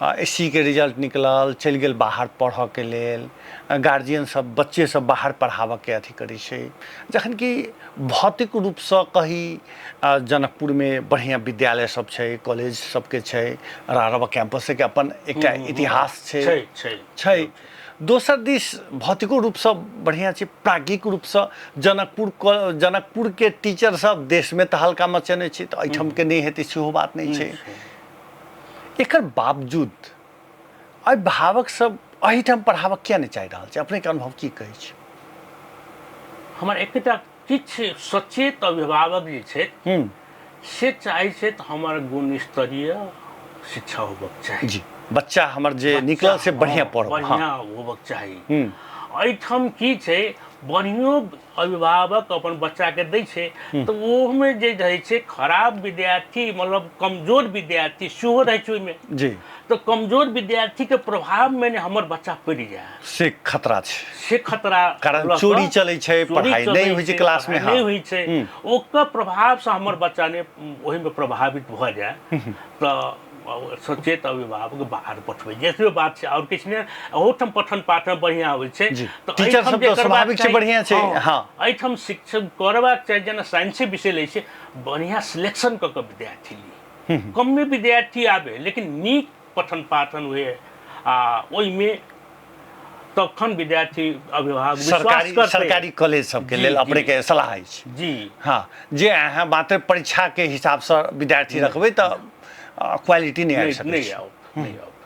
S C के result निकलल, चलि गेल बाहर पढ़ऽके लेल, गार्जियन सब बच्चे सब बाहर पढ़ाबऽके अथी करै छै, जखन कि भौतिक रूपसँ कही जनकपुरमे बढ़िआँ विद्यालय सब छै, कॉलेज सबके छै, रारबा कैंपसके अपन एकटा इतिहास छै छै छै छै। दोसर दिस भौतिको रूपसँ बढ़िआँ छै, प्राज्ञिक रूपसँ जनकपुर जनकपुरके टीचर सब देशमे तऽ हल्का मचेने छै, तऽ एहिठामके नहि हेतै सेहो बात नहि छै। एकर बावजूद अभिभावक सब एहिठाम पढ़ाबऽ किया नहि चाहि रहल छै? अपनेके अनुभव की कहै छै? हमर एकटा किछु सचेत अभिभावक जे छथि से चाहै छथि हमर गुणस्तरीय शिक्षा होबक चाही। जी, बच्चा हमर जे निकलल से बढ़िआँ पढ़ब। बढ़िआँ होबक चाही। एहिठाम की छै, बढ़िओ अभिभावक अपन बच्चाके दै छै तऽ ओहोमे जे रहै छै खराब विद्यार्थी, मतलब कमजोर विद्यार्थी सेहो रहै छै ओहिमे। तऽ कमजोर विद्यार्थीके प्रभावमे ने हमर बच्चा पड़ि जाय, से खतरा छै, से खतरा। कारण चोरी चलै छै, पढ़ाइ नहि होइ छै क्लासमे, नहि होइ छै, ओकर प्रभावसँ हमर बच्चा ने ओहिमे प्रभावित भऽ जाय, तऽ सचेत अभिभावक बाहर पठबै जे बात छै, आओर किछु नहि। ओहोठाम पठन पाठन बढ़िआँ होइ छै, तऽ टीचर सब तऽ स्वाभाविक छै बढ़िआँ छै। हँ, एहिठाम शिक्षक करबाक चाही, जेना साइंसे विषय लै छै, बढ़िआँ सिलेक्शन कऽ कऽ विद्यार्थी ली, कमे विद्यार्थी आबे लेकिन नीक पठन पाठन हुए, आ ओहिमे तखन विद्यार्थी अभिभावक सरकारी सरकारी कॉलेज सबके लेल अपने के सलाह अछि? जी हाँ, जे अहाँ मात्र परीक्षा के हिसाबसँ विद्यार्थी रखबै तऽ क्वालिटी नहि आबि सकै? नहि आओत, नहि आओत।